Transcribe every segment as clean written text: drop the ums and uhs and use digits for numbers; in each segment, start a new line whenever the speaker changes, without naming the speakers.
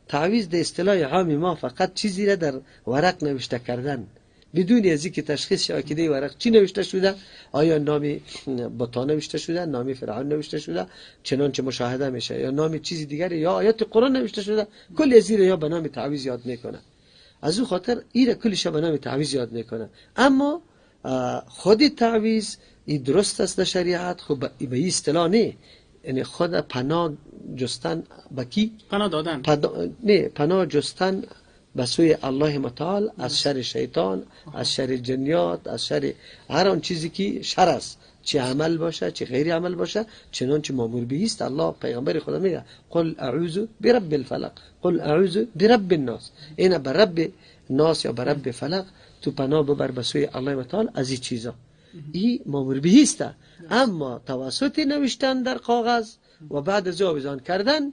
تعویض در اصطلاح عام ما فقط چیزی را در ورق نوشته کردن بدون از اینکه تشخیص شود که در ورق چی نوشته شده، آیا نام بتا نوشته شده، نام فرعون نوشته شده چنانچه مشاهده میشه، یا نام چیز دیگری یا آیات قرآن نوشته شده، کل از یا به نام تعویض یاد میکنه. از او خاطر ایره کلش به نام تعویض یاد میکنه. اما خود تعویض این درست است در شریعت، خب به این اصطلاح نه، یعنی خود پناه جستن به کی؟
پناه دادن،
نه، پناه جستن به سوی الله متعال از شر شیطان، از شر جنیات، از شر هر آن چیزی که شر است، چه عمل باشه چه غیر عمل باشه، چنانچه مامور به است. الله پیغمبر خدا میگه قل اعوذ برب الفلق، قل اعوذ برب الناس، اینا به رب ناس یا به رب فلق تو پناه ببر به سوی الله متعال از این چیزا. این مامور به است. اما توسط نوشتن در کاغذ و بعد از آویزان کردن،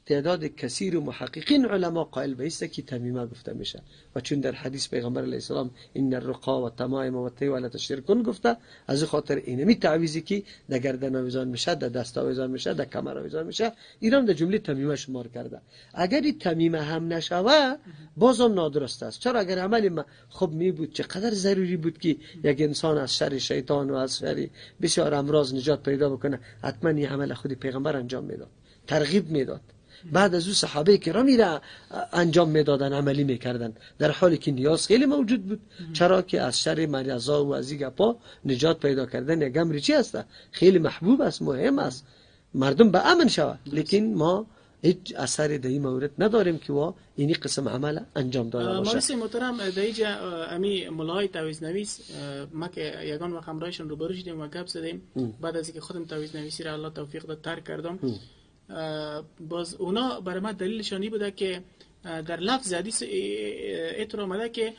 تعداد کثیر و محققین علما قائل به است که تمیمه گفته میشه. و چون در حدیث پیغمبر علیه السلام ان الرقا و تمایم و التوالة شرک گفته، از خاطر اینمی تعویذی که در گردن آویزان میشه، در دست آویزان میشه، در کمر آویزان میشه، ایران در جمله تمیمه شمار کرده. اگر این تمیمه هم نشوه بازم نادرست است. چرا؟ اگر عمل ما خوب می بود چقدر ضروری بود که یک انسان از شر شیطان و از شر بسیار امراض نجات پیدا بکنه، حتما این عمل خود پیغمبر انجام میداد، ترغیب میداد. بعد از او صحابه کرامی را انجام میدادن، عملی میکردن، در حالی که نیاز خیلی موجود بود. چرا که از شر مریضا و از این گپا نجات پیدا کردن یک امر چی است؟ خیلی محبوب است، مهم است، مردم به امن شود. لیکن ما هیچ اثر در این مورد نداریم که وا اینی قسم عمل انجام داده باشه.
مولوی محترم، در اینجا امی مولای تعویذ نویس ما که یگان وقت همراهشون روبرو شدیم و گپ زدیم، بعد از اینکه خودم تعویذ نویسی را الله توفیق داد ترک کردم، باز اونا برای ما دلیلشان این بوده که در لفظ حدیث اتر آمده که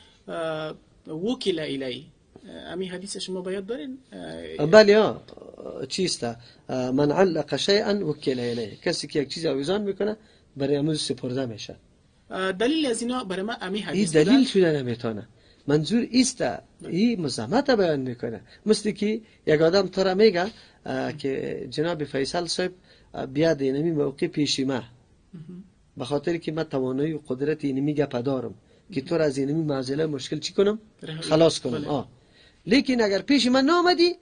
وکیل الی، امی حدیث شما باید دارین؟
بله، ها چیست؟ من علق شیئا وکیل الیه، کسی که یک چیز آویزان میکنه برای اموز سپرده میشه.
دلیل از اینا برای ما امی حدیث
این دلیل شده نمیتونه. منظور ایست این مزاحمت بیان میکنه. مثل که یک آدم تو را میگه که جناب فیصل صاحب بیاد اینمی موقع پیش ما، به خاطر که من توانایی و قدرت اینمی گپ دارم که تو را از اینمی معضله مشکل چی کنم؟ خلاص کنم. لیکن اگر پیش من نامدی،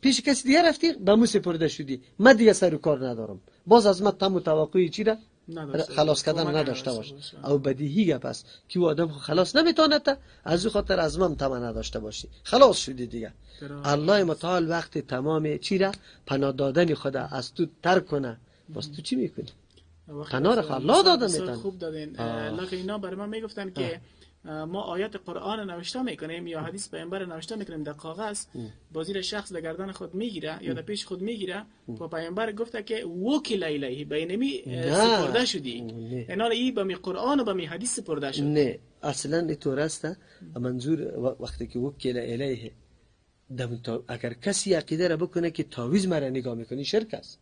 پیش کسی دیگه رفتی، به مو سپرده شدی، من دیگه سر و کار ندارم، باز از من تم و توقعی چی را خلاص کردن نداشته باش. او بدیهی گپ است که او آدم خلاص نمیتونه، از او خاطر از من تمه نداشته باشی، خلاص شدی دیگه. الله متعال وقت تمام چی را پناه دادن خدا از تو ترک کنه، باز تو چی میکنی؟ پناه را الله داده میتونه.
خوب دادین. لکن اینا برای من میگفتن که ما آیات قرآن نوشته میکنیم یا حدیث پیامبر نوشته میکنیم در کاغذ، بازی شخص در گردن خود میگیره یا در پیش خود میگیره و پیامبر گفته که وکیل الیه، به اینمی سپرده شدی، اینا ای به می قرآن و به می حدیث سپرده شد.
نه اصلا اینطور است. منظور وقتی که وکیل الیه، اگر کسی عقیده را بکنه که تعویذ مرا نگاه میکنی، شرک است.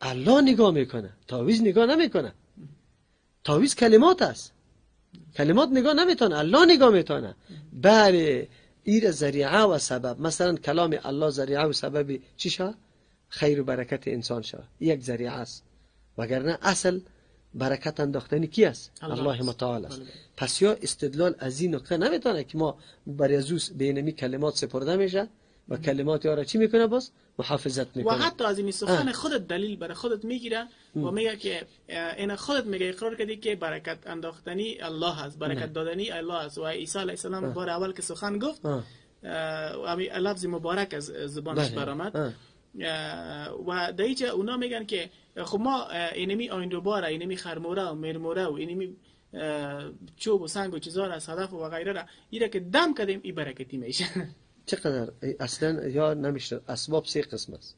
الله نگاه میکنه، تعویذ نگاه نمیکنه. تعویذ کلمات است، کلمات نگاه نمیتونه، الله نگاه میتونه. بله ایر ذریعه و سبب، مثلا کلام الله ذریعه و سبب چی شد؟ خیر و برکت انسان شد، یک ذریعه است. وگرنه اصل برکت انداختنی کی است؟ الله متعال است. پس یا استدلال از این نکته نمیتونه که ما برای از به اینمی کلمات سپرده میشه و کلمات یارا چی میکنه؟ باز محافظت میکنه.
و حتی از این سخن خودت دلیل برای خودت میگیره و میگه که این خودت میگه اقرار کردی که برکت انداختنی الله است، برکت دادنی الله است. و عیسی علیه السلام بار اول که سخن گفت لفظ مبارک از زبانش برآمد. و در اینجا اونا میگن که خب ما اینمی آیندوباره، اینمی خرموره و مرموره و اینمی چوب و سنگ و چیزا را، صدف و غیره را ایره که دم کردیم این برکتی میشه.
چقدر اصلا یا نمیشه. اسباب سه قسم است.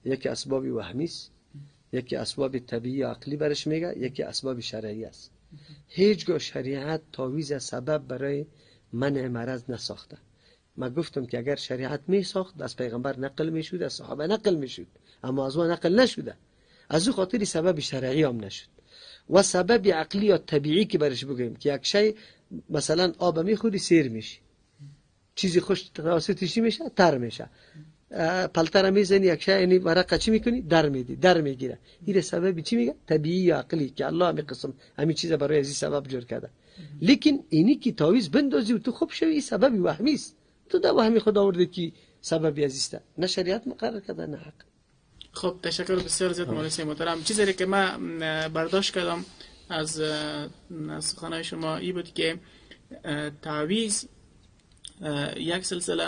یکی اسباب وهمی است، یکی اسباب طبیعی عقلی برش میگه، یکی اسباب شرعی است. هیچگاه شریعت تعویذ سبب برای منع مرض نساخته. ما گفتم که اگر شریعت می ساخت از پیغمبر نقل میشد، از صحابه نقل میشد، اما از او نقل نشده. از او خاطر سبب شرعی هم نشد. و سبب عقلی یا طبیعی که برش بگوییم که یک شی مثلا آب میخوری سیر میشی، چیزی خوش توسط چی میشه؟ تر میشه. پلتر میزنی، یک شی یعنی ورقه چی میکنی، در میدی، در میگیره. این سبب چی میگه؟ طبیعی یا عقلی که الله همی قسم همین چیز برای از سبب جور کرده. لیکن اینی که تعویذ بندازی و تو خوب شوی، این سبب وهمی است. تو در وهمی خود آورده که سبب از نه شریعت مقرر کرده نه عقل.
خب، تشکر بسیار زیاد مولوی محترم. چیزی که من برداشت کردم از سخنهای شما ای بود که تعویذ یک سلسله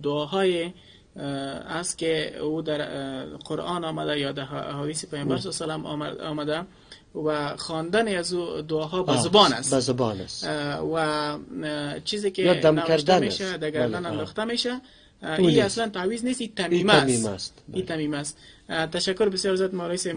دعاهای است که او در قرآن آمده یا در حدیث پیامبر صلی الله علیه و آمده و خواندن از او دعاها به زبان است.
به زبان است.
و چیزی که دم کردن میشه، در گردن انداخته میشه، این اصلا تعویذ نیست، این تمیمه است. این تمیمه است. تشکر بسیار زیاد مولوی.